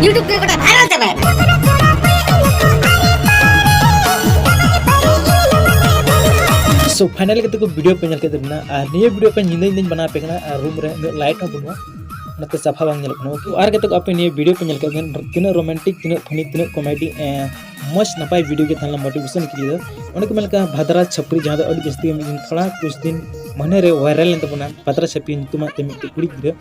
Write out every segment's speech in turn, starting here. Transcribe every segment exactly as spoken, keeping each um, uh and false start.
YouTube ᱨᱮ ᱜᱚᱴᱟ viral ᱪᱟᱵᱟᱭᱮᱱᱟ᱾ So finally ᱠᱟᱛᱮ ᱠᱚ video ᱯᱮ ᱧᱮᱞ ᱠᱮᱫ ᱛᱟᱵᱚᱱᱟ, ᱟᱨ ᱱᱤᱭᱟᱹ video ᱯᱮ ᱧᱤᱫᱟᱹ ᱧᱤᱫᱟᱹᱧ ᱵᱮᱱᱟᱣ ᱟᱯᱮ ᱠᱟᱱᱟ, ᱟᱨ room ᱨᱮ ᱩᱱᱟᱹᱜ light ᱦᱚᱸ ᱵᱟᱹᱱᱩᱜᱼᱟ, ᱚᱱᱟᱛᱮ ᱥᱟᱯᱷᱟ ᱵᱟᱝ ᱧᱮᱞᱚᱜ ᱠᱟᱱᱟ᱾ Okay, ᱟᱨ ᱠᱟᱛᱮ ᱠᱚ ᱟᱯᱮ ᱱᱤᱭᱟᱹ video ᱯᱮ ᱧᱮᱞ ᱠᱮᱫ ᱛᱤᱱᱟᱹᱜ romantic, ᱛᱤᱱᱟᱹᱜ funny, ᱛᱤᱱᱟᱹᱜ comedy, ᱢᱚᱡᱽ ᱱᱟᱯᱟᱭ video ᱜᱮ ᱛᱟᱦᱮᱸ ᱞᱮᱱᱟ motivation ᱠᱮᱫᱟ᱾ ᱚᱱᱮ ᱠᱚ ᱢᱮᱱ ᱞᱮᱠᱟ ᱵᱷᱟᱫᱨᱟ ᱪᱷᱟᱹᱯᱨᱤ, ᱡᱟᱦᱟᱸ ᱫᱚ ᱟᱹᱰᱤ ᱡᱟᱹᱥᱛᱤ ᱜᱮ ᱢᱤᱫ ᱫᱤᱱ ᱛᱷᱚᱲᱟ ᱠᱩᱪ ᱫᱤᱱ ᱢᱟᱱᱮ ᱨᱮ viral ᱞᱮᱱ ᱛᱟᱵᱚᱱᱟ, ᱵᱷᱟᱫᱨᱟ ᱪᱷᱟᱹᱯᱨᱤ ᱧᱩᱛᱩᱢᱟᱜ ᱛᱮ ᱢᱤᱫᱴᱮᱡ ᱠᱩᱲᱤ ᱜᱤᱫᱽᱨᱟᱹ,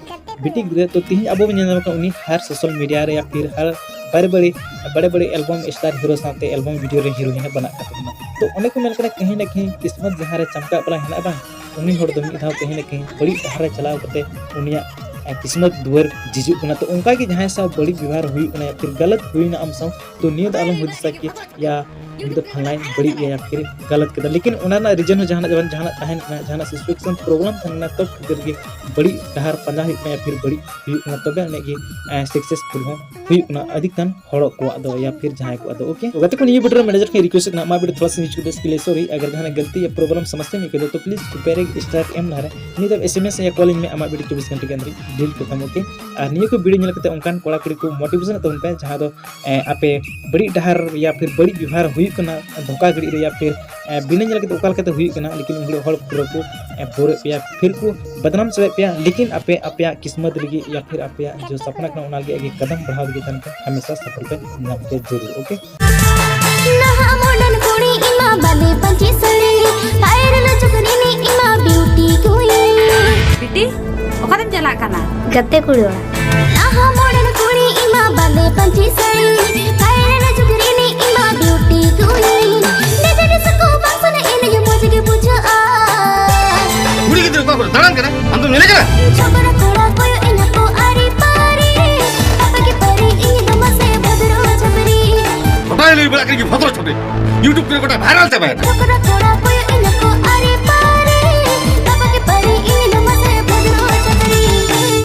ᱵᱤᱴᱤ ᱜᱤᱫᱽᱨᱟᱹ᱾ ᱛᱚ ᱛᱤᱦᱤᱧ ᱟᱵᱚ ᱵᱚᱱ ᱧᱮᱞ ᱧᱟᱢ ᱠᱟᱱᱟ ᱩᱱᱤ ᱦᱟᱨ social media ᱨᱮ ᱭᱟ ᱯᱷᱤᱨ ᱦᱟᱨ ᱵᱟᱲᱮ ᱵᱟᱲᱮ ᱵᱟᱲᱮ ᱵᱟᱲᱮ album star hero ᱥᱟᱶᱛᱮ album video ᱨᱮ heroine ᱮ ᱵᱮᱱᱟᱜ ᱠᱟᱱ ᱛᱟᱵᱚᱱᱟ᱾ ᱛᱚ ᱚᱱᱮ ᱠᱚ ᱢᱮᱱ ᱠᱟᱱᱟ ᱠᱟᱹᱦᱤ ᱱᱟ ᱠᱟᱹᱦᱤ ᱠᱤᱥᱢᱚᱛ ᱡᱟᱦᱟᱸ ᱨᱮ ᱪᱟᱢᱠᱟᱜ ᱵᱟᱞᱟ ᱦᱮᱱᱟᱜ ᱵᱟᱝ, ᱩᱱᱤ ᱦᱚᱲ ᱫᱚ ᱢᱤᱫ ᱫᱷᱟᱣ ᱠᱟᱹᱦᱤ ᱱᱟ ᱠᱟᱹᱦᱤ ᱵᱟᱹᱲᱤᱡ ᱰᱟᱦᱟᱨ ᱨᱮ ᱪᱟᱞᱟᱣ ᱠᱟᱛᱮ ᱩᱱᱤᱭᱟᱜ ᱠᱤᱥᱢᱚᱛ ᱫᱩᱣᱟᱹᱨ ᱡᱷᱤᱡᱩᱜ ᱠᱟᱱᱟ᱾ ᱛᱚ ᱚᱱᱠᱟ ᱜᱮ ᱡᱟᱦᱟᱸᱭ ᱥᱟᱶ ᱵᱟᱹᱲᱤᱡ ᱵᱮᱵᱚᱦᱟᱨ ᱦᱩᱭᱩᱜ ᱠᱟᱱᱟ ᱭᱟ ᱯᱷᱤᱨ ᱜᱟᱞᱟᱛ ᱦᱩᱭᱱᱟ ᱟᱢ ᱥᱟᱶ, ᱛᱚ ᱱᱤᱭᱟᱹ ᱫᱚ ᱟᱞᱚᱢ ᱦᱩᱫᱤᱥᱟ ᱠᱤ ᱭᱟ ᱩᱱᱤ ᱫᱚ ᱯᱷᱟᱞᱱᱟᱭ ᱵᱟᱹᱲᱤᱡ ᱜᱮᱭᱟ ᱭᱟ ᱯᱷᱤᱨ ᱜᱟᱞᱟᱛ ᱠᱮᱫᱟ, ᱞᱮᱠᱤᱱ ᱚᱱᱟ ᱨᱮᱱᱟᱜ reason ᱦᱚᱸ ᱡᱟᱦᱟᱱᱟᱜ ᱡᱟᱦᱟᱱᱟᱜ ᱛᱟᱦᱮᱱ ᱠᱟᱱᱟ, ᱡᱟᱦᱟᱱᱟᱜ situation problem ᱛᱟᱦᱮᱱ ᱠᱟᱱᱟ, ᱛᱚᱵ ᱠᱷᱟᱹᱛᱤᱨ ᱜᱮ ᱵᱟᱹᱲᱤᱡ ᱰᱟᱦᱟᱨ ᱯᱟᱸᱡᱟ ᱦᱩᱭᱩᱜ ᱠᱟᱱᱟ ᱭᱟ ᱯᱷᱤᱨ ᱵᱟᱹᱲᱤᱡ ᱦᱩᱭᱩᱜ ᱠᱟᱱᱟ, ᱛᱚᱵᱮ ᱟᱹᱱᱤᱡ ᱜᱮ successful ᱦᱚᱸ ᱦᱩᱭᱩᱜ ᱠᱟᱱᱟ ᱟᱹᱰᱤ ᱜᱟᱱ ᱦᱚᱲ ᱠᱚᱣᱟᱜ ᱫᱚ ᱭᱟ ᱯᱷᱤᱨ ᱡᱟᱦᱟᱸᱭ ᱠᱚᱣᱟᱜ ᱫᱚ᱾ Okay, ᱜᱟᱛᱮ ᱠᱚ, ᱱᱤᱭᱟᱹ video ᱨᱮ manager ᱴᱷᱮᱱ request ᱠᱟᱱᱟ, ᱟᱢᱟᱜ video ᱛᱷᱚᱲᱟ ᱥᱟ use ᱠᱟᱛᱮ ᱥᱠᱤᱞ ᱥᱚᱨᱤ, ᱟᱜᱟᱨ ᱡᱟᱦᱟᱱᱟᱜ ᱜᱟᱞᱛᱤ ᱭᱟ problem ᱥᱚᱢᱚᱥᱥᱟ ᱢᱮᱱᱟᱜ ᱠᱷᱟᱱ ᱫᱚ, ᱛᱚ please ᱠᱨᱤᱯᱟ ᱠᱟᱛᱮ strike ᱮᱢ ᱞᱟᱦᱟᱨᱮ ᱱᱤᱭᱟᱹ ᱫᱚ SMS ᱭᱟ call ᱤᱧ ᱢᱮ, ᱟᱢᱟᱜ video ᱪᱚᱵᱵᱤᱥ ᱜᱷᱚᱱᱴᱟ ᱜᱮ ᱟᱸᱫᱨᱤ delete ᱠᱟᱛᱟᱢ᱾ Okay, ᱟᱨ ᱱᱤᱭᱟᱹ ᱠᱚ video ᱧᱮᱞ ᱠᱟᱛᱮ ᱚᱱᱠᱟᱱ ᱠᱚᱲᱟ ᱠᱩᱲᱤ ᱠᱚ motivation ᱛᱟᱵᱚᱱ ᱯᱮ, ᱡᱟᱦᱟᱸ ᱫᱚ ᱮ, ᱟᱯᱮ ᱵᱟᱹᱲᱤᱡ ᱰᱟᱦᱟᱨ ᱭᱟ ᱯᱷᱤᱨ ᱵᱟᱹᱲᱤᱡ ᱵᱮᱵᱚᱦᱟᱨ ᱦᱩᱭᱩᱜ ᱠᱟᱱᱟ ᱫᱷᱳᱠᱟ ᱜᱤᱲᱤ ᱨᱮ ᱭᱟ ᱯᱷᱤᱨ ᱮ, ᱵᱤᱱᱟᱹ ᱧᱮᱞ ᱠᱟᱛᱮ ᱚᱠᱟ ᱞᱮᱠᱟᱛᱮ ᱦᱩᱭᱩᱜ ᱠᱟᱱᱟ, ᱞᱮᱠᱤᱱ ᱩᱱᱠᱩ ᱦᱚᱲ ᱯᱩᱨᱟᱹ ᱠᱚ ᱮ, ᱵᱳᱨᱮᱫ ᱯᱮᱭᱟ, ᱯᱷᱤᱨ ᱠᱚ ᱵᱟᱫᱱᱟᱢ ᱪᱟᱵᱟᱭᱮᱫ ᱯᱮᱭᱟ, ᱞᱮᱠᱤᱱ ᱟᱯᱮ ᱟᱯᱮᱭᱟᱜ ᱠᱤᱥᱢᱚᱛ ᱞᱟᱹᱜᱤᱫ ᱭᱟ ᱯᱷᱤᱨ ᱟᱯᱮᱭᱟᱜ ᱡᱚ ᱥᱟᱯᱱᱟ ᱠᱟᱱᱟ ᱚᱱᱟ ᱞᱟᱹᱜᱤᱫ ᱟᱜᱮ ᱠᱟᱫᱟᱢ ᱵᱟᱲᱦᱟᱣ ᱞᱟᱹᱜᱤᱫ ᱛᱟᱦᱮᱱ ᱯᱮ, ᱦᱟᱢᱮᱥᱟ ᱥᱟᱯᱷᱚᱞ ᱯᱮ ᱧᱟᱢ ᱯᱮ ᱡᱟᱹᱨᱩᱲ᱾ Okay, ᱱᱟᱦᱟᱜ modern ᱠᱩᱲᱤ ᱤᱧ ᱢᱟ ᱵᱟᱸᱫᱮ ᱯᱟᱹᱧᱪᱤ ᱥᱟᱹᱲᱤ, viral ᱡᱩᱜᱽ ᱨᱤᱱᱤᱡ ᱤᱧ ᱢᱟ beauty queen᱾ ᱵᱤᱴᱤ, ᱚᱠᱟᱨᱮᱢ ᱪᱟᱞᱟᱜ ᱠᱟᱱᱟ? ᱜᱟᱛᱮ ᱠᱩᱲᱤ ᱚᱲᱟᱜ᱾ ᱱᱟᱦᱟᱜ modern ᱠᱩᱲᱤ ᱤᱧ ᱢᱟ ᱵᱟᱸᱫᱮ ᱯᱟᱹᱧᱪᱤ ᱥᱟᱹᱲᱤ, viral ᱡᱩᱜᱽ ᱨᱤᱱᱤᱡ ᱤᱧ ᱢᱟ beauty queen᱾ ᱰᱤᱡᱮ ᱰᱤᱥᱠᱳ ᱵᱟᱝ ᱥᱟᱱᱟ ᱮᱱᱮᱡ ᱢᱚᱡᱽ ᱜᱮ ᱵᱩᱡᱷᱟᱹᱜᱼᱟ᱾ ᱠᱩᱲᱤ ᱜᱤᱫᱽᱨᱟᱹ ᱚᱠᱟ ᱠᱚᱨᱮ ᱫᱟᱬᱟᱱ ᱠᱟᱱᱟ? ᱟᱢ ᱫᱚᱢ ᱧᱮᱞᱮ ᱠᱟᱱᱟ? ᱪᱷᱚᱠᱨᱟ ᱠᱚᱲᱟ ᱠᱚᱭᱚᱜ ᱤᱧᱟ ᱠᱚ ᱟᱹᱨᱤ ᱯᱟᱹᱨᱤ, ᱟᱯᱮ ᱜᱮ ᱯᱟᱹᱨᱤ ᱤᱧ ᱫᱚ ᱢᱟᱥᱮ ᱵᱷᱚᱫᱨᱚ ᱪᱷᱟᱹᱯᱨᱤ᱾ ᱜᱚᱴᱟᱭ ᱞᱟᱹᱭ ᱵᱟᱲᱟ ᱠᱮᱫ ᱜᱮ ᱵᱷᱚᱫᱨᱚ ᱪᱷᱟᱹᱯᱨᱤ, YouTube ᱠᱚᱨᱮ ᱜᱚᱴᱟ viral ᱪᱟᱵᱟᱭᱮᱱᱟ᱾ ᱪᱷᱚᱠᱨᱟ ᱠᱚᱲᱟ ᱠᱚᱭᱚᱜ ᱤᱧᱟ ᱠᱚ ᱟᱹᱨᱤ